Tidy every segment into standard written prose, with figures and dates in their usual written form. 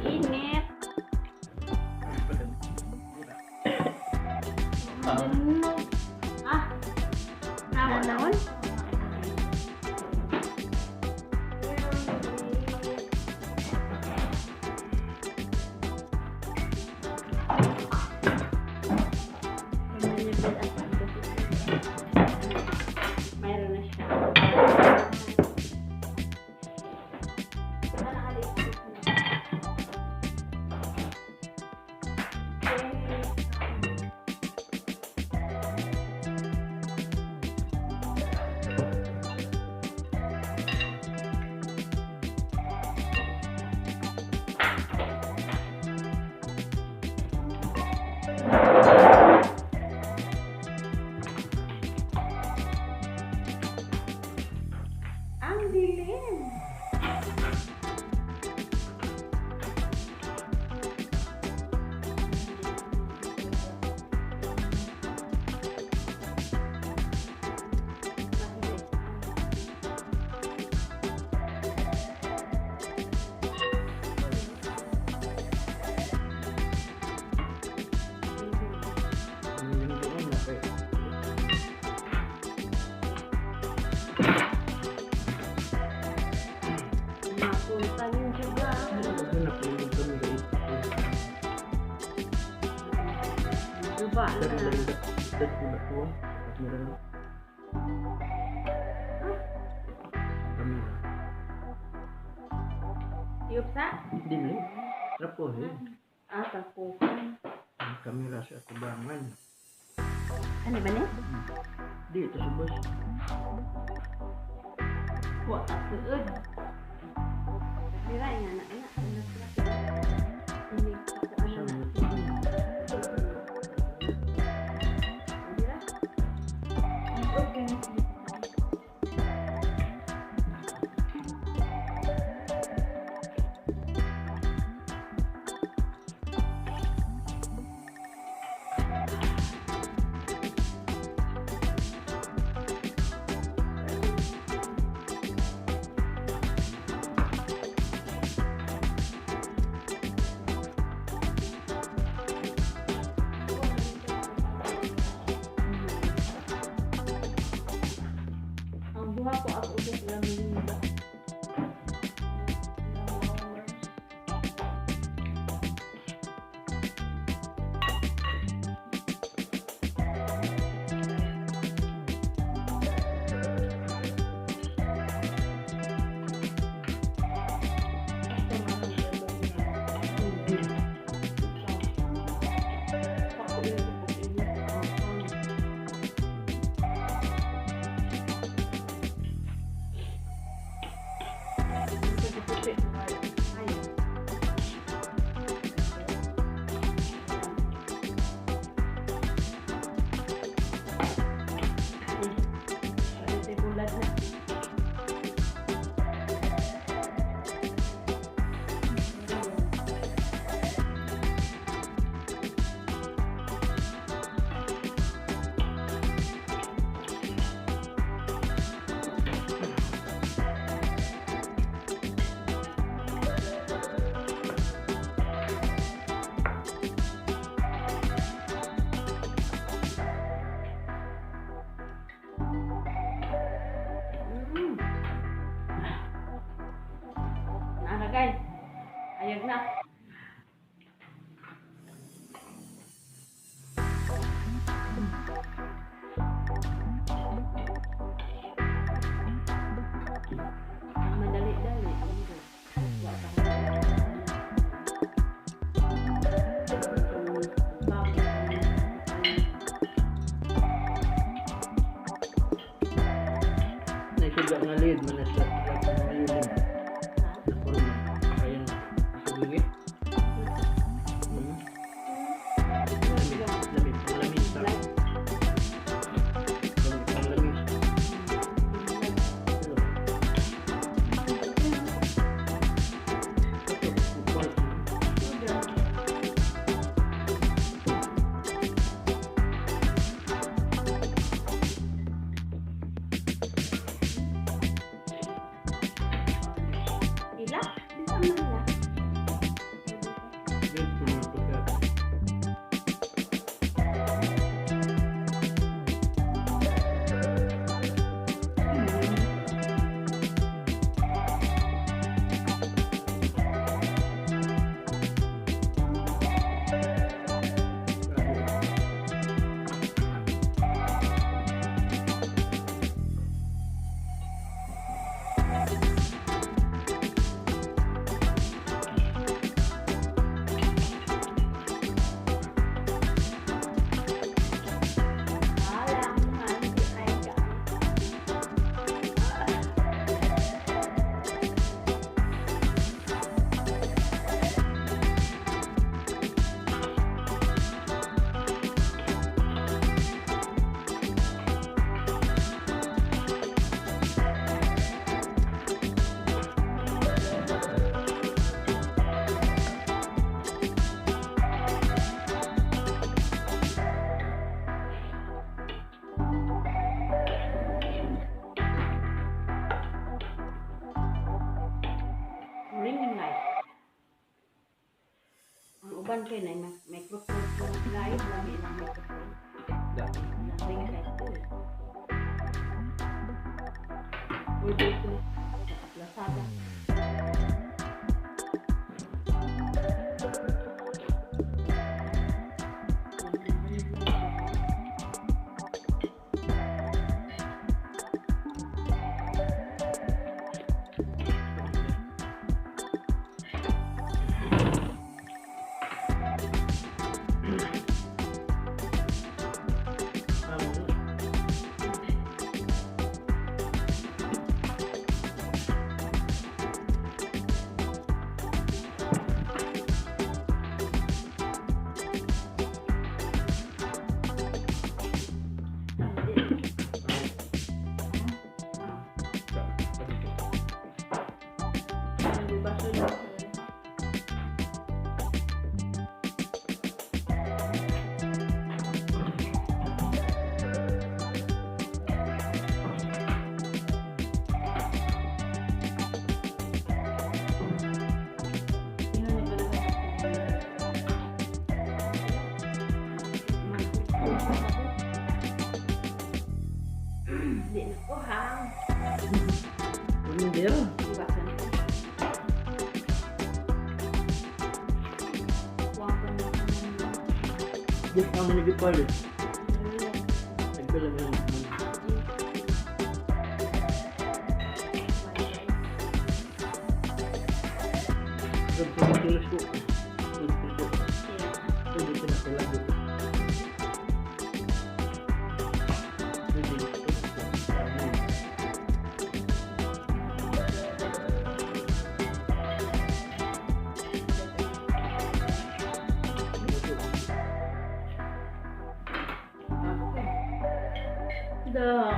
Init. Ah. Naon? Mayroon na siya. Ah, nakaliit na. Ang dilim. Ang linggo na kay. Mapunta rin juga. Ano na kung kami gait. Diba Dari na? dari dari ba ko? Meron na. Kami na. Yupsa? Dili. Trapo eh. Ah, tapukan. Ang kamera sa atubangan. Ano ba ni? Di ito sa bus. Wa suod. Dira nga na na. Ini ako ano na. Dira. Okay. Ang buha ko ako usap lang yung Bulat na. Nara guys. Ayag na. Ang madali-dali. Wa pa ko. Naisuga nga lead man na siya. Mayulim. Nakurma. Kaya na. Isugingit. Lami, lami, panglamis. Lami, panglamis. Ano? Uban kay na microphone live lami ng microphone. Da. Na ring light ko. Order ko. Sa Lazada. Ah, mo. Da. Dito. Nagbaso na ako. Hindi na ko ha. Ano din? Iwasan ko. Wapo na ako. Di pa mo nagpalit. Nagpala mo ng Rab sa tulos ko. Tulos ko. Tulos ko na kailangan. Da.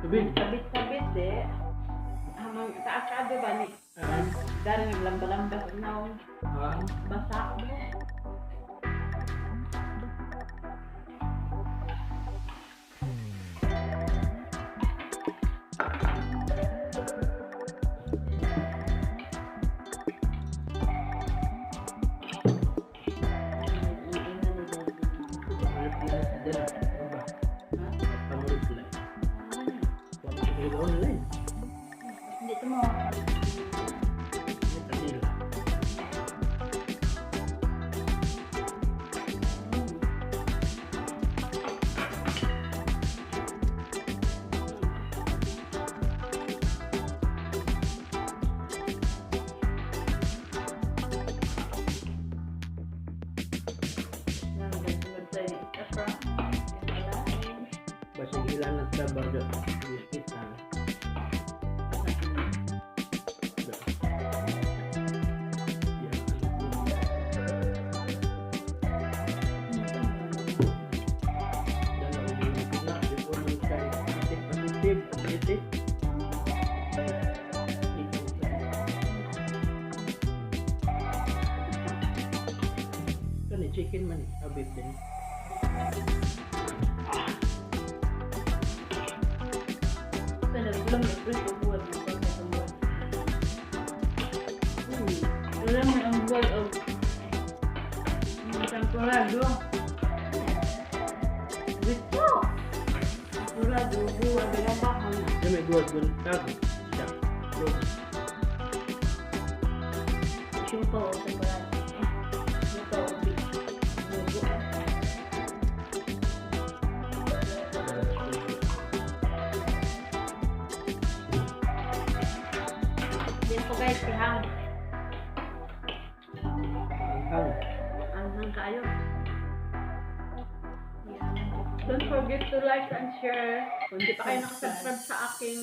Tubig. Sabit-sabit eh. Hamang taas ka ba ni? Ah, Dari naglamba-lamba na ah. basa mo. Reply sa dala. Ano ba? Pang-reply. Wala ko talaga online. Hindi ito mo. May kanila. Basig ilan at sa bardo. Biscuit na. Da. Yan. Dala ko yung na. Before mo kay positive, positive, positive. Kani chicken man, ah, beef din. Pero gulam na preso buwan mo pa sa buwan. Wala mo ang buwan og temporado. Gusto! Sigurado, buwan, bilang bakal na. Di may guwag buntag. Da. Rog. Siupaw o temporado. Siupaw o beef. Lugo. Yan po guys, si Ham. Ang Anghang kaayo. Don't forget to like and share. Kung di pa kayo nakasubscribe sa aking